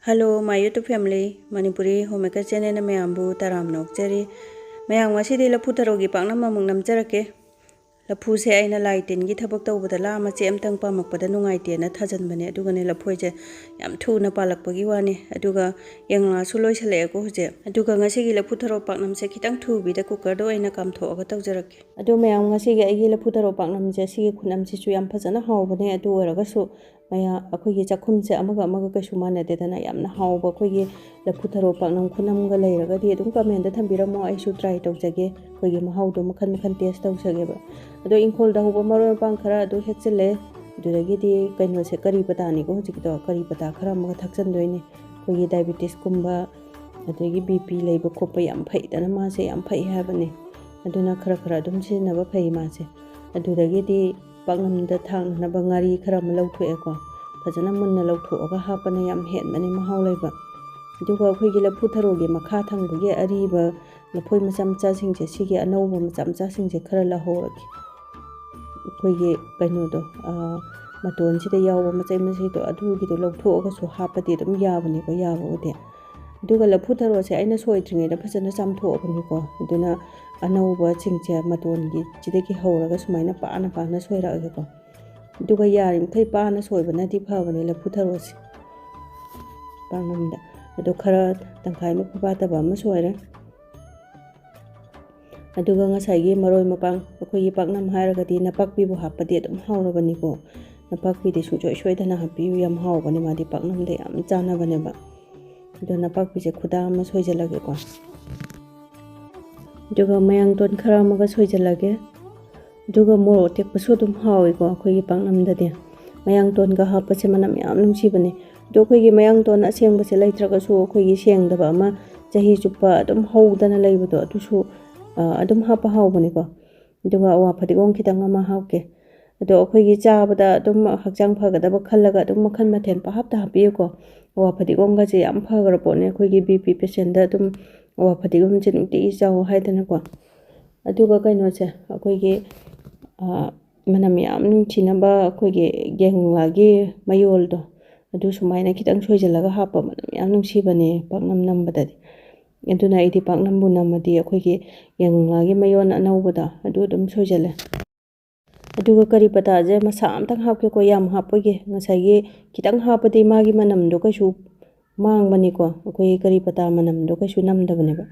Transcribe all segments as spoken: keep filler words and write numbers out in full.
Hello, my YouTube family, Manipuri Homemaker channelꯅ ꯃꯌꯥꯝꯕꯨ ꯇꯔꯥꯝꯅ ꯑꯣꯛꯆꯔꯤ꯫ ꯃꯌꯥꯝ, ꯉꯁꯤꯗꯤ ꯂꯐꯨ ꯊꯔꯣꯒꯤ ꯄꯥꯛꯅꯝ ꯑꯃꯨꯛ ꯅꯝꯖꯔꯛꯀꯦ꯫ ꯂꯐꯨꯁꯦ ꯑꯩꯅ ꯂꯥꯏ ꯇꯤꯟꯒꯤ ꯊꯕꯛ ꯇꯧꯕꯗ ꯂꯥ ꯃꯆꯦꯠ ꯑꯃꯇꯪ ꯄꯥꯝꯃꯛꯄꯗ ꯅꯨꯡꯉꯥꯏꯇꯦꯅ ꯊꯥꯖꯤꯟꯕꯅꯦ, ꯑꯗꯨꯒꯅꯦ ꯂꯐꯣꯏꯁꯦ ꯌꯥꯝ ꯊꯨꯅ ꯄꯥꯜꯂꯛꯄꯒꯤ ꯋꯥꯅꯤ꯫ ꯑꯗꯨꯒ ꯌꯦꯡꯂꯥꯁꯨ ꯂꯣꯏꯁꯤꯜꯂꯛꯑꯦꯀꯣ ꯍꯧꯖꯤꯛ꯫ ꯑꯗꯨꯒ ꯉꯁꯤꯒꯤ ꯂꯐꯨ ꯊꯔꯣ ꯄꯥꯛꯅꯝꯁꯦ ꯈꯤꯇꯪ ꯊꯨꯕꯤꯗ cookerꯗ ꯑꯣꯏꯅ ꯀꯥꯝꯊꯣꯛꯑꯒ ꯇꯧꯖꯔꯛꯀꯦ꯫ ꯑꯗꯣ ꯃꯌꯥꯝ, ꯉꯁꯤꯒꯤ ꯑꯩꯒꯤ ꯂꯐꯨ ꯊꯔꯣ ꯄꯥꯛꯅꯝꯁꯦ, ꯁꯤꯒꯤ ꯈꯨꯅꯝꯁꯤꯁꯨ ꯌꯥꯝ ꯐꯖꯅ ꯍꯥꯎꯕꯅꯦ꯫ ꯑꯗꯨ ꯑꯣꯏꯔꯒꯁꯨ ꯃꯌꯥ-, ꯑꯩꯈꯣꯏꯒꯤ ꯆꯥꯛꯈꯨꯝꯁꯦ ꯑꯃꯒ ꯑꯃꯒ ꯀꯩꯁꯨ ꯃꯥꯟꯅꯗꯦꯗꯅ, ꯌꯥꯝꯅ ꯍꯥꯎꯕ ꯑꯩꯈꯣꯏꯒꯤ ꯂꯐꯨ ꯊꯔꯣ ꯄꯥꯛꯅꯝ ꯈꯨꯅꯝꯒ ꯂꯩꯔꯒꯗꯤ ꯑꯗꯨꯝ commentꯗ ꯊꯝꯕꯤꯔꯝꯃꯣ, ꯑꯩꯁꯨ try ꯇꯧꯖꯒꯦ, ꯑꯩꯈꯣꯏꯒꯤ ꯃꯍꯥꯎꯗꯣ ꯃꯈꯜ ꯃꯈꯜ taste ꯇꯧꯖꯒꯦꯕ꯫ ꯑꯗꯣ ꯏꯪꯈꯣꯜꯗ ꯍꯧꯕ ꯃꯔꯣꯏ ꯃꯄꯥꯡ ꯈꯔ ꯑꯗꯨ ꯍꯦꯛꯆꯤꯜꯂꯦ꯫ ꯑꯗꯨꯗꯒꯤꯗꯤ ꯀꯩꯅꯣꯁꯦ, ꯀꯔꯤ ꯄꯇꯥꯅꯤꯀꯣ ꯍꯧꯖꯤꯛꯀꯤꯗꯣ, ꯀꯔꯤ ꯄꯇꯥ ꯈꯔ ꯑꯃꯒ ꯊꯥꯛꯆꯟꯗꯣꯏꯅꯦ꯫ ꯑꯩꯈꯣꯏꯒꯤ diabetesꯀꯨꯝꯕ, ꯑꯗꯒꯤ BP ꯂꯩꯕ ꯈꯣꯠꯄ ꯌꯥꯝ ꯐꯩꯗꯅ, ꯃꯥꯁꯦ ꯌꯥꯝ ꯐꯩ ꯍꯥꯏꯕꯅꯦ꯫ ꯑꯗꯨꯅ ꯈꯔ ꯈꯔ ꯑꯗꯨꯝ ꯁꯤꯖꯤꯟꯅꯕ ꯐꯩ ꯃꯥꯁꯦ꯫ ꯑꯗꯨꯗꯒꯤꯗꯤ ꯄꯥꯛꯅꯝꯗ ꯊꯥꯛꯅꯅꯕ ꯉꯥꯔꯤ ꯈꯔ ꯑꯃ ꯂꯧꯊꯣꯛꯑꯦꯀꯣ꯫ ꯐꯖꯅ ꯃꯨꯟꯅ ꯂꯧꯊꯣꯛꯑꯒ ꯍꯥꯞꯄꯅ ꯌꯥꯝ ꯍꯦꯟꯕꯅꯦ ꯃꯍꯥꯎ ꯂꯩꯕ꯫ ꯑꯗꯨꯒ ꯑꯩꯈꯣꯏꯒꯤ ꯂꯐꯨ ꯊꯔꯣꯒꯤ ꯃꯈꯥ ꯊꯪꯕꯒꯤ ꯑꯔꯤꯕ ꯂꯐꯣꯏ ꯃꯆꯥ ꯃꯆꯥꯁꯤꯡꯁꯦ, ꯁꯤꯒꯤ ꯑꯅꯧꯕ ꯃꯆꯥ ꯃꯆꯥꯁꯤꯡꯁꯦ ꯈꯔ ꯂꯧꯍꯧꯔꯒꯦ꯫ ꯑꯩꯈꯣꯏꯒꯤ ꯀꯩꯅꯣꯗꯣ, ꯑꯥ, ꯃꯇꯣꯟꯁꯤꯗ ꯌꯥꯎꯕ ꯃꯆꯩ ꯃꯆꯩꯗꯣ, ꯑꯗꯨꯒꯤꯗꯣ ꯂꯧꯊꯣꯛꯑꯒꯁꯨ ꯍꯥꯞꯄꯗꯤ ꯑꯗꯨꯝ ꯌꯥꯕꯅꯤꯀꯣ, ꯌꯥꯕꯕꯨꯗꯤ꯫ ꯑꯗꯨꯒ ꯂꯐꯨ ꯊꯔꯣꯁꯦ ꯑꯩꯅ ꯁꯣꯏꯗ꯭ꯔꯤꯉꯩꯗ ꯐꯖꯅ ꯆꯥꯝꯊꯣꯛꯑꯕꯅꯤꯀꯣ꯫ ꯑꯗꯨꯅ ꯑꯅꯧꯕꯁꯤꯡꯁꯦ ꯃꯇꯣꯟꯒꯤꯁꯤꯗꯒꯤ ꯍꯧꯔꯒ ꯁꯨꯃꯥꯏꯅ ꯄꯥꯅ ꯄꯥꯅ ꯁꯣꯏꯔꯛꯑꯒꯦꯀꯣ꯫ ꯑꯗꯨꯒ ꯌꯥꯔꯤꯃꯈꯩ ꯄꯥꯅ ꯁꯣꯏꯕꯅꯗꯤ ꯐꯕꯅꯦ ꯂꯐꯨ ꯊꯔꯣꯁꯦ꯫ ꯄꯥꯛꯅꯝꯗ꯫ ꯑꯗꯣ ꯈꯔ ꯇꯪꯈꯥꯏꯃꯨꯛ ꯐꯥꯠꯇꯕ ꯑꯃ ꯁꯣꯏꯔꯦ꯫ ꯑꯗꯨꯒ ꯉꯁꯥꯏꯒꯤ ꯃꯔꯣꯏ ꯃꯄꯥꯡ, ꯑꯩꯈꯣꯏꯒꯤ ꯄꯥꯛꯅꯝ ꯍꯥꯏꯔꯒꯗꯤ ꯅꯄꯥꯛꯄꯤꯕꯨ ꯍꯥꯞꯄꯗꯤ ꯑꯗꯨꯝ ꯍꯥꯎꯔꯕꯅꯤꯀꯣ꯫ ꯅꯄꯥꯛꯄꯤꯗꯤ ꯁꯨꯡꯁꯣꯏ ꯁꯣꯏꯗꯅ ꯍꯥꯞꯄꯤꯌꯨ, ꯌꯥꯝ ꯍꯥꯎꯕꯅꯦ, ꯃꯥꯗꯤ ꯄꯥꯛꯅꯝꯗ ꯌꯥꯝ ꯆꯥꯅꯕꯅꯦꯕ꯫ ꯑꯗꯣ ꯅꯄꯥꯛꯄꯤꯁꯦ ꯈꯨꯗꯥ ꯑꯃ ꯁꯣꯏꯖꯜꯂꯒꯦꯀꯣ꯫ ꯑꯗꯨꯒ ꯃꯌꯥꯡꯇꯣꯟ ꯈꯔ ꯑꯃꯒ ꯁꯣꯏꯖꯜꯂꯒꯦ꯫ ꯑꯗꯨꯒ ꯃꯣꯔꯣꯛ ꯑꯇꯦꯛꯄꯁꯨ ꯑꯗꯨꯝ ꯍꯥꯎꯋꯤꯀꯣ ꯑꯩꯈꯣꯏꯒꯤ ꯄꯥꯛꯅꯝꯗꯗꯤ꯫ ꯃꯌꯥꯡꯇꯣꯟꯒ ꯍꯥꯞꯄꯁꯦ ꯃꯅꯝ ꯌꯥꯝ ꯅꯨꯡꯁꯤꯕꯅꯦ꯫ ꯑꯗꯣ ꯑꯩꯈꯣꯏꯒꯤ ꯃꯌꯥꯡꯇꯣꯟ ꯑꯁꯦꯡꯕꯁꯦ ꯂꯩꯇ꯭ꯔꯒꯁꯨ ꯑꯩꯈꯣꯏꯒꯤ ꯁꯦꯡꯗꯕ ꯑꯃ ꯆꯍꯤ ꯆꯨꯞꯄ ꯑꯗꯨꯝ ꯍꯧꯗꯅ ꯂꯩꯕꯗꯣ, ꯑꯗꯨꯁꯨ, ꯑ, ꯑꯗꯨꯝ ꯍꯥꯞꯄ ꯍꯥꯎꯕꯅꯤꯀꯣ꯫ ꯑꯗꯨꯒ ꯑꯋꯥ ꯐꯗꯤꯒꯣꯝ ꯈꯤꯇꯪ ꯑꯃ ꯍꯥꯞꯀꯦ꯫ ꯑꯗꯣ ꯑꯩꯈꯣꯏꯒꯤ ꯆꯥꯕꯗ ꯑꯗꯨꯝ ꯍꯛꯆꯥꯡ ꯐꯒꯗꯕ ꯈꯜꯂꯒ ꯑꯗꯨꯝ ꯃꯈꯜ ꯃꯊꯦꯜ ꯄꯪꯍꯥꯞꯇ ꯍꯥꯞꯄꯤꯌꯨꯀꯣ꯫ ꯑꯋꯥ ꯐꯗꯤꯒꯣꯝꯒꯁꯦ ꯌꯥꯝ ꯐꯈ꯭ꯔ ꯄꯣꯠꯅꯦ ꯑꯩꯈꯣꯏꯒꯤ BP patientꯗ ꯑꯗꯨꯝ ꯑꯋꯥ ꯐꯗꯤꯒꯣꯝꯁꯦ ꯅꯨꯡꯇꯤꯒꯤ ꯆꯥꯎ ꯍꯥꯏꯗꯅꯀꯣ꯫ ꯑꯗꯨꯒ ꯀꯩꯅꯣꯁꯦ, ꯑꯩꯈꯣꯏꯒꯤ, ꯑ, ꯃꯅꯝ ꯌꯥꯝ ꯅꯨꯡꯁꯤꯅꯕ ꯑꯩꯈꯣꯏꯒꯤ ꯌꯥꯏꯉꯪꯂꯥꯒꯤ ꯃꯌꯣꯜꯗꯣ, ꯑꯗꯨ ꯁꯨꯃꯥꯏꯅ ꯈꯤꯇꯪ ꯁꯣꯏꯖꯜꯂꯒ ꯍꯥꯞꯄ ꯃꯅꯝ ꯌꯥꯝ ꯅꯨꯡꯁꯤꯕꯅꯦ ꯄꯥꯛꯅꯝ ꯅꯝꯕꯗꯗꯤ꯫ ꯑꯗꯨꯅ ꯑꯩꯗꯤ ꯄꯥꯛꯅꯝꯕꯨ ꯅꯝꯃꯗꯤ ꯑꯩꯈꯣꯏꯒꯤ ꯌꯥꯏꯉꯪꯂꯥꯒꯤ ꯃꯌꯣꯟ ꯑꯅꯧꯕꯗꯣ ꯑꯗꯨ ꯑꯗꯨꯝ ꯁꯣꯏꯖꯜꯂꯦ꯫ ꯑꯗꯨꯒ ꯀꯔꯤ ꯄꯇꯥꯁꯦ ꯃꯁꯥ ꯑꯝꯇꯪ ꯍꯥꯞꯀꯦꯀꯣ, ꯌꯥꯝ ꯍꯥꯞꯄꯣꯏꯒꯦ꯫ ꯉꯁꯥꯏꯒꯤ ꯈꯤꯇꯪ ꯍꯥꯞꯄꯗꯤ ꯃꯥꯒꯤ ꯃꯅꯝꯗꯣ ꯀꯩꯁꯨ ꯃꯥꯡꯕꯅꯤꯀꯣ, ꯑꯩꯈꯣꯏꯒꯤ ꯀꯔꯤ ꯄꯇꯥ ꯃꯅꯝꯗꯣ ꯀꯩꯁꯨ ꯅꯝꯗꯕꯅꯦꯕ꯫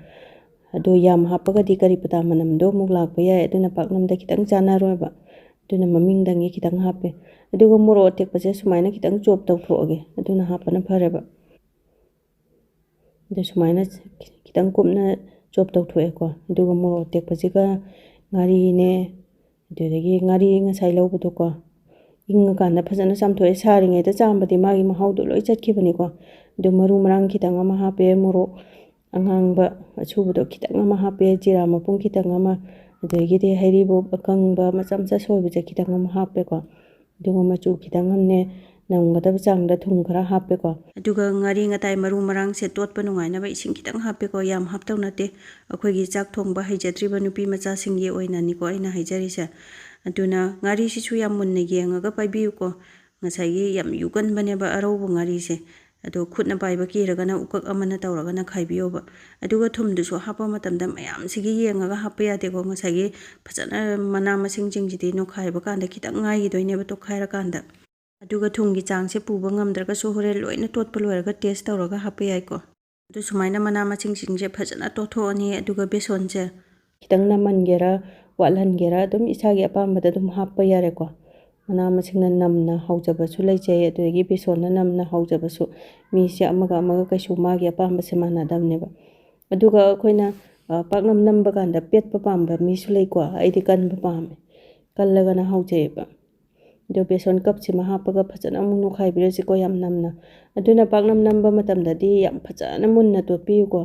ꯑꯗꯣ ꯌꯥꯝ ꯍꯥꯞꯄꯒꯗꯤ ꯀꯔꯤ ꯄꯇꯥ ꯃꯅꯝꯗꯣ ꯑꯃꯨꯛ ꯂꯥꯛꯄ ꯌꯥꯏ, ꯑꯗꯨꯅ ꯄꯥꯛꯅꯝꯗ ꯈꯤꯇꯪ ꯆꯥꯟꯅꯔꯣꯏꯕ꯫ ꯑꯗꯨꯅ ꯃꯃꯤꯡꯗꯪꯒꯤ ꯈꯤꯇꯪ ꯍꯥꯞꯄꯦ꯫ ꯑꯗꯨꯒ ꯃꯣꯔꯣꯛ ꯑꯇꯦꯛꯄꯁꯦ ꯁꯨꯃꯥꯏꯅ ꯈꯤꯇꯪ ꯆꯣꯞ ꯇꯧꯊꯣꯛꯑꯒꯦ, ꯑꯗꯨꯅ ꯍꯥꯞꯄꯅ ꯐꯔꯦꯕ꯫ ꯑꯗꯨ ꯁꯨꯃꯥꯏꯅ ꯈꯤꯇꯪ ꯀꯨꯞꯅ ꯆꯣꯞ ꯇꯧꯊꯣꯛꯑꯦꯀꯣ꯫ ꯑꯗꯨꯒ ꯃꯣꯔꯣꯛ ꯑꯇꯦꯛꯄꯁꯤꯒ ꯉꯥꯔꯤꯅꯦ, ꯑꯗꯨꯗꯒꯤ ꯉꯥꯔꯤ ꯉꯁꯥꯏ ꯂꯧꯕꯗꯣꯀꯣ, ꯏꯪꯉꯀꯥꯟꯗ ꯐꯖꯅ ꯆꯥꯝꯊꯣꯛꯑꯦ꯫ ꯁꯥꯔꯤꯉꯩꯗ ꯆꯥꯝꯕꯗꯤ ꯃꯥꯒꯤ ꯃꯍꯥꯎꯗꯣ ꯂꯣꯏ ꯆꯠꯈꯤꯕꯅꯤꯀꯣ꯫ ꯑꯗꯨ ꯃꯔꯨ ꯃꯔꯥꯡ ꯈꯤꯇꯪ ꯑꯃ ꯍꯥꯞꯄꯦ, ꯃꯣꯔꯣꯛ ꯑꯉꯥꯡꯕ ꯑꯁꯨꯕꯗꯣ ꯈꯤꯇꯪ ꯑꯃ ꯍꯥꯞꯄꯦ, ꯖꯤꯔꯥ ꯃꯄꯨꯝ ꯈꯤꯇꯪ ꯑꯃ, ꯑꯗꯒꯤꯗꯤ ꯍꯩꯔꯤꯕꯣꯞ ꯑꯀꯪꯕ ꯃꯆꯥ ꯃꯆꯥ ꯁꯣꯏꯕꯁꯦ ꯈꯤꯇꯪ ꯑꯃ ꯍꯥꯞꯄꯦꯀꯣ꯫ ꯑꯗꯨꯒ ꯃꯆꯨ ꯈꯤꯇꯪ ꯑꯃꯅꯦ, ꯅꯝꯒꯗꯕ ꯆꯥꯡꯗ ꯊꯨꯝ ꯈꯔ ꯍꯥꯞꯄꯦꯀꯣ꯫ ꯑꯗꯨꯒ ꯉꯥꯔꯤ ꯉꯇꯥꯏ ꯃꯔꯨ ꯃꯔꯥꯡꯁꯦ ꯇꯣꯠꯄ ꯅꯨꯡꯉꯥꯏꯅꯕ ꯏꯁꯤꯡ ꯈꯤꯇꯪ ꯍꯥꯞꯄꯦꯀꯣ, ꯌꯥꯝ ꯍꯥꯞꯇꯧ ꯅꯠꯇꯦ꯫ ꯑꯩꯈꯣꯏꯒꯤ ꯆꯥꯛ ꯊꯣꯡꯕ ꯍꯩꯖꯗ꯭ꯔꯤꯕ ꯅꯨꯄꯤ ꯃꯆꯥꯁꯤꯡꯒꯤ ꯑꯣꯏꯅꯅꯤꯀꯣ ꯑꯩꯅ ꯍꯥꯏꯖꯔꯤꯁꯦ꯫ ꯑꯗꯨꯅ ꯉꯥꯔꯤꯁꯤꯁꯨ ꯌꯥꯝ ꯃꯨꯟꯅ ꯌꯦꯡꯉꯒ ꯄꯥꯏꯕꯤꯌꯨꯀꯣ꯫ ꯉꯁꯥꯏꯒꯤ ꯌꯥꯝ ꯌꯨꯒꯟꯕꯅꯦꯕ ꯑꯔꯧꯕ ꯉꯥꯔꯤꯁꯦ꯫ ꯑꯗꯣ ꯈꯨꯠꯅ ꯄꯥꯏꯕ ꯀꯤꯔꯒꯅ ꯎꯀꯛ ꯑꯃꯅ ꯇꯧꯔꯒꯅ ꯈꯥꯏꯕꯤꯌꯣꯕ꯫ ꯑꯗꯨꯒ ꯊꯨꯝꯗꯨꯁꯨ ꯍꯥꯞꯄ ꯃꯇꯝꯗ ꯃꯌꯥꯝꯁꯤꯒꯤ ꯌꯦꯡꯉꯒ ꯍꯥꯞꯄ ꯌꯥꯗꯦꯀꯣ꯫ ꯉꯁꯥꯏꯒꯤ ꯐꯖꯅ ꯃꯅꯥ ꯃꯁꯤꯡꯁꯤꯡꯁꯤꯗꯤ ꯅꯣꯏꯈꯥꯏꯕ ꯀꯥꯟꯗ ꯈꯤꯇꯪ ꯉꯥꯏꯈꯤꯗꯣꯏꯅꯦꯕ ꯇꯣꯠꯈꯥꯏꯔꯀꯥꯟꯗ꯫ ꯑꯗꯨꯒ ꯊꯨꯝꯒꯤ ꯆꯥꯡꯁꯦ ꯄꯨꯕ ꯉꯝꯗ꯭ꯔꯒꯁꯨ ꯍꯣꯔꯦꯟ ꯂꯣꯏꯅ ꯇꯣꯠꯄ ꯂꯣꯏꯔꯒ ꯇꯦꯁ ꯇꯧꯔꯒ ꯍꯥꯞꯄ ꯌꯥꯏꯀꯣ꯫ ꯑꯗꯨ ꯁꯨꯃꯥꯏꯅ ꯃꯅꯥ ꯃꯁꯤꯡꯁꯤꯡꯁꯦ ꯐꯖꯅ ꯇꯣꯠꯊꯣꯛꯑꯅꯤ꯫ ꯑꯗꯨꯒ ꯕꯦꯁꯣꯟꯁꯦ ꯈꯤꯇꯪ ꯅꯝꯍꯟꯒꯦꯔꯥ, ꯋꯥꯠꯍꯟꯒꯦꯔꯥ, ꯑꯗꯨꯝ ꯏꯁꯥꯒꯤ ꯑꯄꯥꯝꯕꯗ ꯑꯗꯨꯝ ꯍꯥꯞꯄ ꯌꯥꯔꯦꯀꯣ꯫ ꯃꯅꯥ ꯃꯁꯤꯡꯅ ꯅꯝꯅ ꯍꯧꯖꯕꯁꯨ ꯂꯩꯖꯩ, ꯑꯗꯨꯗꯒꯤ ꯕꯦꯁꯣꯟꯅ ꯅꯝꯅ ꯍꯧꯖꯕꯁꯨ꯫ ꯃꯤꯁꯦ ꯑꯃꯒ ꯑꯃꯒ ꯀꯩꯁꯨ ꯃꯥꯒꯤ ꯑꯄꯥꯝꯕꯁꯦ ꯃꯥꯟꯅꯗꯕꯅꯦꯕ꯫ ꯑꯗꯨꯒ ꯑꯩꯈꯣꯏꯅ, ꯑ, ꯄꯥꯛꯅꯝ ꯅꯝꯕ ꯀꯥꯟꯗ ꯄꯦꯠꯄ ꯄꯥꯝꯕ ꯃꯤꯁꯨ ꯂꯩꯀꯣ꯫ ꯑꯩꯗꯤ ꯀꯟꯕ ꯄꯥꯝꯃꯦ, ꯀꯜꯂꯒꯅ ꯍꯥꯎꯖꯩꯑꯕ꯫ ꯑꯗꯣ ꯕꯦꯁꯣꯟ ꯀꯞꯁꯤꯃ ꯍꯥꯞꯄꯒ ꯐꯖꯅ ꯑꯃꯨꯛ ꯅꯣꯏꯈꯥꯏꯕꯤꯔꯁꯤꯀꯣ, ꯌꯥꯝ ꯅꯝꯅ꯫ ꯑꯗꯨꯅ ꯄꯥꯛꯅꯝ ꯅꯝꯕ ꯃꯇꯝꯗꯗꯤ ꯌꯥꯝ ꯐꯖꯅ ꯃꯨꯟꯅ ꯇꯣꯠꯄꯤꯌꯨꯀꯣ꯫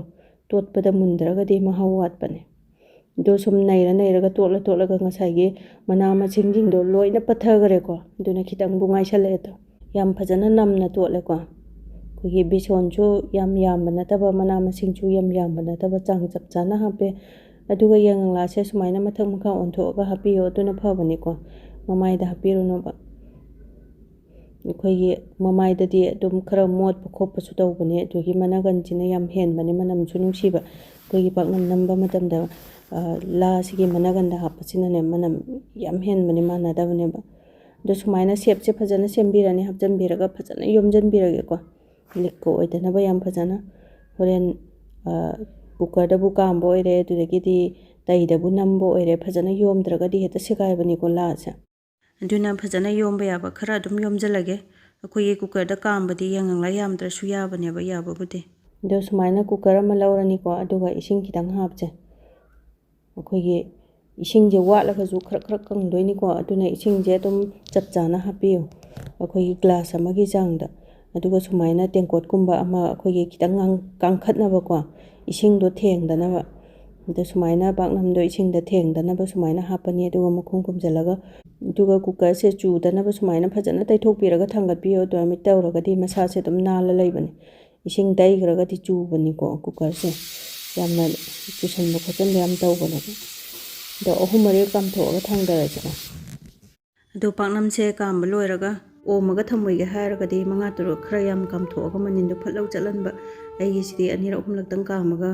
ꯇꯣꯠꯄꯗ ꯃꯨꯟꯗ꯭ꯔꯒꯗꯤ ꯃꯍꯥꯎ ꯋꯥꯠꯄꯅꯦ꯫ ꯑꯗꯣ ꯁꯨꯝ ꯅꯩꯔ ꯅꯩꯔꯒ ꯇꯣꯠꯂ ꯇꯣꯠꯂꯒ ꯉꯁꯥꯏꯒꯤ ꯃꯅꯥ ꯃꯁꯤꯡꯁꯤꯡꯗꯣ ꯂꯣꯏꯅ ꯄꯠꯊꯈ꯭ꯔꯦꯀꯣ꯫ ꯑꯗꯨꯅ ꯈꯤꯇꯪꯕꯨ ꯉꯥꯏꯁꯜꯂꯛꯑꯦ ꯑꯗꯣ꯫ ꯌꯥꯝ ꯐꯖꯅ ꯅꯝꯅ ꯇꯣꯠꯂꯦꯀꯣ꯫ ꯑꯩꯈꯣꯏꯒꯤ ꯕꯦꯁꯣꯟꯁꯨ ꯌꯥꯝ ꯌꯥꯝꯕ ꯅꯠꯇꯕ, ꯃꯅꯥ ꯃꯁꯤꯡꯁꯨ ꯌꯥꯝ ꯌꯥꯝꯕ ꯅꯠꯇꯕ, ꯆꯥꯡ ꯆꯞ ꯆꯥꯅ ꯍꯥꯞꯄꯦ꯫ ꯑꯗꯨꯒ ꯌꯥꯏꯉꯪꯂꯥꯁꯦ ꯁꯨꯃꯥꯏꯅ ꯃꯊꯛ ꯃꯈꯥ ꯑꯣꯟꯊꯣꯛꯑꯒ ꯍꯥꯞꯄꯤꯌꯣ, ꯑꯗꯨꯅ ꯐꯕꯅꯤꯀꯣ꯫ ꯃꯃꯥꯏꯗ ꯍꯥꯞꯄꯤꯔꯨꯅꯣꯕ꯫ ꯑꯩꯈꯣꯏꯒꯤ ꯃꯃꯥꯏꯗꯗꯤ ꯑꯗꯨꯝ ꯈꯔ ꯃꯣꯠꯄ ꯈꯣꯠꯄꯁꯨ ꯇꯧꯕꯅꯦ꯫ ꯑꯗꯨꯒꯤ ꯃꯅꯒꯟꯁꯤꯅ ꯌꯥꯝ ꯍꯦꯟꯕꯅꯦ ꯃꯅꯝꯁꯨ ꯅꯨꯡꯁꯤꯕ꯫ ꯑꯩꯈꯣꯏꯒꯤ ꯄꯥꯛꯅꯝ ꯅꯝꯕ ꯃꯇꯝꯗ, ꯑ, ꯂꯥꯁꯤꯒꯤ ꯃꯅꯒꯟꯗ ꯍꯥꯞꯄꯁꯤꯅꯅꯦ ꯃꯅꯝ ꯌꯥꯝ ꯍꯦꯟꯕꯅꯦ, ꯃꯥꯟꯅꯗꯕꯅꯦꯕ꯫ ꯑꯗꯣ ꯁꯨꯃꯥꯏꯅ shapeꯁꯦ ꯐꯖꯅ ꯁꯦꯝꯕꯤꯔꯅꯤ, ꯍꯥꯞꯆꯤꯟꯕꯤꯔꯒ ꯐꯖꯅ ꯌꯣꯝꯁꯤꯟꯕꯤꯔꯒꯦꯀꯣ꯫ ꯂꯤꯛꯀ ꯑꯣꯏꯗꯅꯕ ꯌꯥꯝ ꯐꯖꯅ꯫ ꯍꯣꯔꯦꯟ, ꯑ, cookerꯗꯕꯨ ꯀꯥꯝꯕ ꯑꯣꯏꯔꯦ, ꯑꯗꯨꯗꯒꯤꯗꯤ ꯇꯩꯗꯕꯨ ꯅꯝꯕ ꯑꯣꯏꯔꯦ, ꯐꯖꯅ ꯌꯣꯝꯗ꯭ꯔꯒꯗꯤ ꯍꯦꯛꯇ ꯁꯦꯒꯥꯏꯕꯅꯤꯀꯣ ꯂꯥꯁꯦ꯫ ꯑꯗꯨꯅ ꯐꯖꯅ ꯌꯣꯝꯕ ꯌꯥꯕ ꯈꯔ ꯑꯗꯨꯝ ꯌꯣꯝꯖꯜꯂꯒꯦ꯫ ꯑꯩꯈꯣꯏꯒꯤ cookerꯗ ꯀꯥꯝꯕꯗꯤ ꯌꯥꯉꯪꯂꯥ ꯌꯥꯝꯗ꯭ꯔꯁꯨ ꯌꯥꯕꯅꯦꯕ, ꯌꯥꯕꯕꯨꯗꯤ꯫ ꯑꯗꯣ ꯁꯨꯃꯥꯏꯅ cooker ꯑꯃ ꯂꯧꯔꯅꯤꯀꯣ, ꯑꯗꯨꯒ ꯏꯁꯤꯡ ꯈꯤꯇꯪ ꯍꯥꯞꯁꯦ꯫ ꯑꯩꯈꯣꯏꯒꯤ ꯏꯁꯤꯡꯁꯦ ꯋꯥꯠꯂꯒꯁꯨ ꯈꯔ ꯈꯔ ꯀꯪꯗꯣꯏꯅꯤꯀꯣ, ꯑꯗꯨꯅ ꯏꯁꯤꯡꯁꯦ ꯑꯗꯨꯝ ꯆꯞ ꯆꯥꯅ ꯍꯥꯞꯄꯤꯌꯨ, ꯑꯩꯈꯣꯏꯒꯤ glass ꯑꯃꯒꯤ ꯆꯥꯡꯗ꯫ ꯑꯗꯨꯒ ꯁꯨꯃꯥꯏꯅ ꯇꯦꯡꯀꯣꯠꯀꯨꯝꯕ ꯑꯃ ꯑꯩꯈꯣꯏꯒꯤ ꯈꯤꯇꯪ ꯉꯥꯡ-, ꯀꯥꯡꯈꯠꯅꯕꯀꯣ, ꯏꯁꯤꯡꯗꯣ ꯊꯦꯡꯗꯅꯕ꯫ ꯑꯗ ꯁꯨꯃꯥꯏꯅ ꯄꯥꯛꯅꯝꯗꯣ ꯏꯁꯤꯡꯗ ꯊꯦꯡꯗꯅꯕ ꯁꯨꯃꯥꯏꯅ ꯍꯥꯞꯄꯅꯤ, ꯑꯗꯨꯒ ꯃꯈꯨꯝ ꯈꯨꯝꯖꯤꯜꯂꯒ, ꯑꯗꯨꯒ cookerꯁꯦ ꯆꯨꯗꯅꯕ ꯁꯨꯃꯥꯏꯅ ꯐꯖꯅ ꯇꯩꯊꯣꯛꯄꯤꯔꯒ ꯊꯥꯡꯒꯠꯄꯤꯌꯣ꯫ ꯑꯗꯨꯃꯥꯏꯅ ꯇꯧꯔꯒꯗꯤ ꯃꯁꯥꯁꯦ ꯑꯗꯨꯝ ꯅꯥꯜꯂ ꯂꯩꯕꯅꯦ꯫ ꯏꯁꯤꯡ ꯇꯩꯈ꯭ꯔꯒꯗꯤ ꯆꯨꯕꯅꯤꯀꯣ cookerꯁꯦ, ꯌꯥꯝꯅ ꯆꯨꯁꯟꯕ ꯈꯣꯠꯆꯟꯕ ꯌꯥꯝ ꯇꯧꯕꯅꯦꯕ꯫ ꯑꯗꯣ ꯑꯍꯨꯝ ꯃꯔꯤ ꯀꯥꯝꯊꯣꯛꯑꯒ ꯊꯥꯡꯗꯔꯁꯤꯀꯣ꯫ ꯑꯗꯣ ꯄꯥꯛꯅꯝꯁꯦ ꯀꯥꯝꯕ ꯂꯣꯏꯔꯒ ꯑꯣꯝꯃꯒ ꯊꯝꯃꯣꯏꯒꯦ ꯍꯥꯏꯔꯒꯗꯤ ꯃꯉꯥ ꯇꯔꯨꯛ ꯈꯔ ꯌꯥꯝ ꯀꯥꯝꯊꯣꯛꯑꯒ ꯃꯅꯤꯟꯗꯣ ꯐꯠ ꯂꯧ ꯆꯠꯍꯟꯕ꯫ ꯑꯩꯒꯤꯁꯤꯗꯤ ꯑꯅꯤꯔꯛ ꯑꯍꯨꯝꯂꯛꯇꯪ ꯀꯥꯝꯃꯒ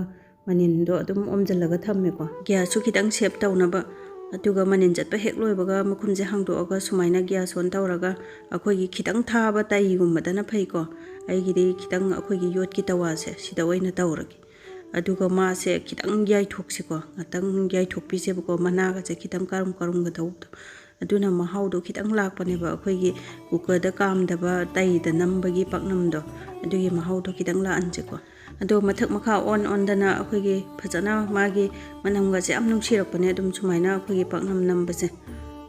ꯃꯅꯤꯟꯗꯣ ꯑꯗꯨꯝ ꯑꯣꯝꯖꯜꯂꯒ ꯊꯝꯃꯦꯀꯣ꯫ Gasꯁꯨ ꯈꯤꯇꯪ save ꯇꯧꯅꯕ꯫ ꯑꯗꯨꯒ ꯃꯅꯤꯟ ꯆꯠꯄ ꯍꯦꯛ ꯂꯣꯏꯕꯒ ꯃꯈꯨꯝꯁꯦ ꯍꯥꯡꯗꯣꯛꯑꯒ ꯁꯨꯃꯥꯏꯅ gas on ꯇꯧꯔꯒ ꯑꯩꯈꯣꯏꯒꯤ ꯈꯤꯇꯪ ꯊꯥꯕ ꯇꯩꯒꯨꯝꯕꯗꯅ ꯐꯩꯀꯣ꯫ ꯑꯩꯒꯤꯗꯤ ꯈꯤꯇꯪ ꯑꯩꯈꯣꯏꯒꯤ ꯌꯣꯠꯀꯤ ꯇꯋꯥꯁꯦ ꯁꯤꯗ ꯑꯣꯏꯅ ꯇꯧꯔꯒꯦ꯫ ꯑꯗꯨꯒ ꯃꯥꯁꯦ ꯈꯤꯇꯪ ꯌꯥꯏꯊꯣꯛꯁꯤꯀꯣ, ꯉꯥꯛꯇꯪ ꯌꯥꯏꯊꯣꯛꯄꯤꯁꯦꯕꯀꯣ, ꯃꯅꯥꯒꯁꯦ ꯈꯤꯇꯪ ꯀꯔꯨꯝ ꯀꯔꯨꯝꯒ ꯇꯧꯕꯗꯣ꯫ ꯑꯗꯨꯅ ꯃꯍꯥꯎꯗꯣ ꯈꯤꯇꯪ ꯂꯥꯛꯄꯅꯦꯕ, ꯑꯩꯈꯣꯏꯒꯤ cookerꯗ ꯀꯥꯝꯗꯕ ꯇꯩꯗ ꯅꯝꯕꯒꯤ ꯄꯥꯛꯅꯝꯗꯣ, ꯑꯗꯨꯒꯤ ꯃꯍꯥꯎꯗꯣ ꯈꯤꯇꯪ ꯂꯥꯛꯍꯟꯁꯦꯀꯣ꯫ ꯑꯗꯣ ꯃꯊꯛ ꯃꯈꯥ ꯑꯣꯟ ꯑꯣꯟꯗꯅ ꯑꯩꯈꯣꯏꯒꯤ ꯐꯖꯅ ꯃꯥꯒꯤ ꯃꯅꯝꯒꯁꯦ ꯌꯥꯝ ꯅꯨꯡꯁꯤꯔꯛꯄꯅꯦ ꯑꯗꯨꯝ ꯁꯨꯃꯥꯏꯅ ꯑꯩꯈꯣꯏꯒꯤ ꯄꯥꯛꯅꯝ ꯅꯝꯕꯁꯦ꯫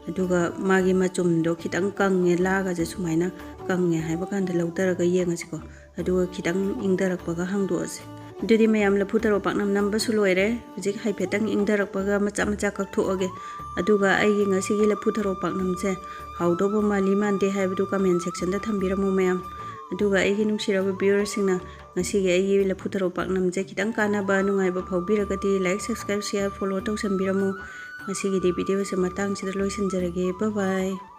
ꯑꯗꯨꯒ ꯃꯥꯒꯤ ꯃꯆꯨꯝꯗꯣ ꯈꯤꯇꯪ ꯀꯪꯉꯦ, ꯂꯥꯒꯁꯦ ꯁꯨꯃꯥꯏꯅ ꯀꯪꯉꯦ ꯍꯥꯏꯕ ꯀꯥꯟꯗ ꯂꯧꯊꯔꯒ ꯌꯦꯡꯉꯁꯤꯀꯣ꯫ ꯑꯗꯨꯒ ꯈꯤꯇꯪ ꯏꯪꯊꯔꯛꯄꯒ ꯍꯥꯡꯗꯣꯛꯑꯁꯦ꯫ ꯑꯗꯨꯗꯤ ꯃꯌꯥꯝ ꯂꯐꯨ ꯊꯔꯣ ꯄꯥꯛꯅꯝ ꯅꯝꯕꯁꯨ ꯂꯣꯏꯔꯦ꯫ ꯍꯧꯖꯤꯛ ꯍꯥꯏꯐꯦꯠꯇꯪ ꯏꯪꯊꯔꯛꯄꯒ ꯃꯆꯥ ꯃꯆꯥ ꯀꯛꯊꯣꯛꯑꯒꯦ꯫ ꯑꯗꯨꯒ ꯑꯩꯒꯤ ꯉꯁꯤꯒꯤ ꯂꯐꯨ ꯊꯔꯣ ꯄꯥꯛꯅꯝꯁꯦ ꯍꯥꯎꯗꯧꯕ ꯃꯥꯜꯂꯤ ꯃꯥꯟꯗꯦ ꯍꯥꯏꯕꯗꯨ comment sectionꯗ ꯊꯝꯕꯤꯔꯝꯃꯨ ꯃꯌꯥꯝ꯫ ꯑꯗꯨꯒ ꯑꯩꯒꯤ ꯅꯨꯡꯁꯤꯔꯕ viewerꯁꯤꯡꯅ ꯉꯁꯤꯒꯤ ꯑꯩꯒꯤ ꯂꯐꯨ ꯊꯔꯣ ꯄꯥꯛꯅꯝꯁꯦ ꯈꯤꯇꯪ ꯀꯥꯟꯅꯕ, ꯅꯨꯡꯉꯥꯏꯕ ꯐꯥꯎꯕꯤꯔꯒꯗꯤ like, subscribe, share, follow ꯇꯧꯁꯟꯕꯤꯔꯝꯃꯨ꯫ ꯉꯁꯤꯒꯤꯗꯤ videoꯁꯦ ꯃꯇꯥꯡꯁꯤꯗ ꯂꯣꯏꯁꯤꯟꯖꯔꯒꯦ꯫ Bye bye꯫